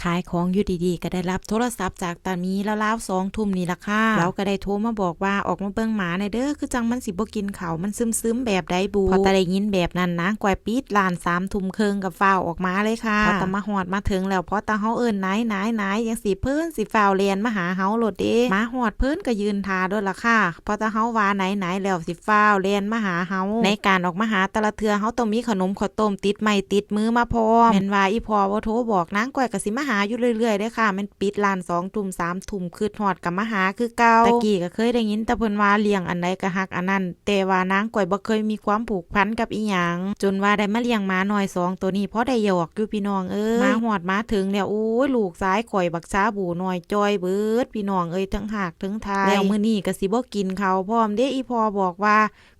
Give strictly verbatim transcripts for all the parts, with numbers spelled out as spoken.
ขายของอยู่ดีๆ ก็ได้รับโทรศัพท์จากตาหมีราวๆ สองทุ่มนี่ล่ะค่ะ ลาวก็ได้โทรมาบอกว่า ออกมาเบิ่งหมาแหน่เด้อ คือจั่งมันสิบ่กินข้าว มันซึมๆ แบบใดบุ พอตาได้ยินแบบนั้น นางก้อยปิดร้านสามทุ่มครึ่งก็ฟ้าวออกมาเลยค่ะ พอตามาฮอดมาถึงแล้ว พอตาเฮาเอิ้น "นาย นาย นาย" จั่งซี้ เพิ่นสิฟ้าวแล่นมาหาเฮาโลดเด้ มาฮอดเพิ่นก็ยืนท่าโลดล่ะค่ะ พอตาเฮาว่า "นาย นาย" แล้วสิฟ้าวแล่นมาหาเฮา ในการออกมาหาแต่ละเทื่อ เฮาต้องมีขนมข้าวต้มติดไม้ติดมือมาพร้อม แม่นว่าอีพ่อบ่โทรบอก นางก้อยก็สิมาหาอยู่เรื่อยๆ เด้อค่ะ แม่นปิดร้านสองทุ่ม สามทุ่ม คิดฮอดก็มาหาคือเก่า ตะกี้ก็เคยได้ยินแต่เพิ่นว่า "เลี้ยงอันใดก็ฮักอันนั้น" แต่ว่านางก้อยบ่เคยมีความผูกพันกับอีหยัง จนว่าได้มาเลี้ยงหมาน้อยสองตัวนี้ พอได้หยอกอยู่พี่น้องเอ้ย มาฮอดมาถึงแล้ว โอ้ย ลูกชายข้อยบักชาบูน้อยจ่อยเบิด พี่น้องเอ้ย ทั้งฮักทั้งทาย แล้วมื้อนี้ก็สิบ่กินข้าวพร้อมเด้ อีพ่อบอกว่า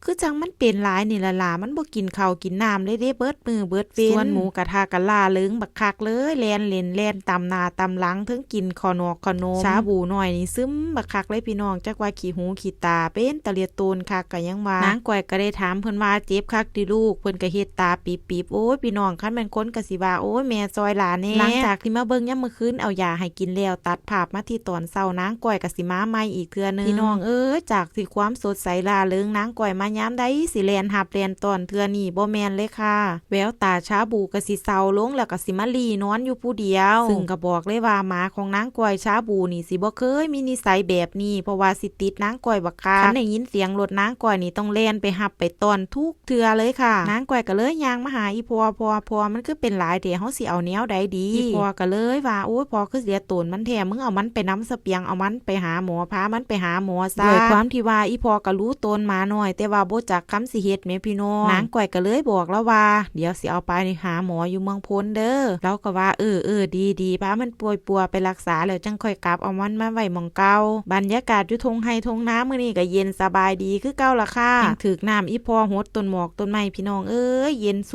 คือจั่งมันเป็นหลายนี่ล่ะล่ะ มันบ่กินข้าวกินน้ำเลยเด้ เบิดมื้อเบิดเว็น ส่วนหมูกระทะก็ล่าเริงบักคักเลย แล่นเล่นแล่นตามหน้าตามหลัง เทิงกินข้าวนอกข้าวนม ชาบูน้อยนี่ซึมบักคักเลยพี่น้อง จักว่าขี้หูขี้ตาเป็นตาเหลือโตนคักก็ยังว่า นางก้อยก็ได้ถามเพิ่นว่า "เจ็บคักติลูก" เพิ่นก็เฮ็ดตาปิบๆ โอ้ย พี่น้อง คันแม่นคนก็สิว่า "โอ้ย แม่ซอยหลาแหน่" หลังจากที่มาเบิ่งยามมื้อคืน เอายาให้กินแล้ว ตัดภาพมาที่ตอนเช้า นางก้อยก็สิมาใหม่อีกเทื่อหนึ่ง พี่น้องเอ้ย จากที่ความสดใสร่าเริง นางก้อยมายามใดสิแล่นฮับแล่นต้อนเทื่อนี้ บ่แม่นเลยค่ะ แววตาชาบูก็สิเศร้าลง แล้วก็สิมาหลี้นอนอยู่ผู้เดียว ซึ่งก็บอกเลยว่าหมาของนางก้อยชาบูนี่สิบ่เคยมีนิสัยแบบนี้ เพราะว่าสิติดนางก้อยบักคัก คันได้ยินเสียงรถนางก้อยนี่ต้องแล่นไปฮับไปต้อนทุกเทื่อเลยค่ะ นางก้อยก็เลยย่างมาหาอีพ่อ "พ่อ พ่อ มันคือเป็นหลายแท้ เฮาสิเอาแนวใดดี" อีพ่อก็เลยว่า "โอ้ย พ่อคือเสียโตนมันแท้ มึงเอามันไปนำซะเปียง เอามันไปหาหมอ พามันไปหาหมอซะ" ด้วยความที่ว่าอีพ่อก็รู้โตนหมาน้อย แต่ว่าบ่จักคำสิเฮ็ดแหมพี่น้อง นางก้อยก็เลยบอกลาวว่า "เดี๋ยวสิเอาไปหาหมออยู่เมืองพลเด้อ" ลาวก็ว่า "เออ เออ ดี ดี พามันป่วยปัวไปรักษาแล้วจั่งค่อยกลับเอามันมาไว้หม่องเก่า" บรรยากาศอยู่ท่งไฮ่ท่งนามื้อนี้ก็เย็นสบายดีคือเก่าล่ะค่ะ แฮ่งถืกน้ำอีพ่อหดต้นหมอกต้นไม้ พี่น้องเอ้ย เย็นซ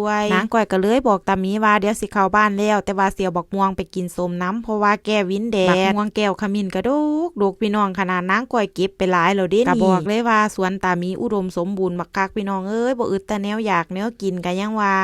วยๆ นางก้อยก็เลยบอกตาหมีว่า "เดี๋ยวสิเข้าบ้านแล้ว แต่ว่าสิเอาบักม่วงไปกินส้มนำ เพราะว่าแก้วินแดด" บักม่วงแก้วขมิ้นก็ดกดก พี่น้อง ขนาดนางก้อยเก็บไปหลายแล้วเด้นี่ ก็บอกเลยว่าสวนตาหมีอุดมสมบูรณ์บักคัก พี่น้องเอ้ย บ่อึดแต่แนวอยากแนวกินก็ยังว่า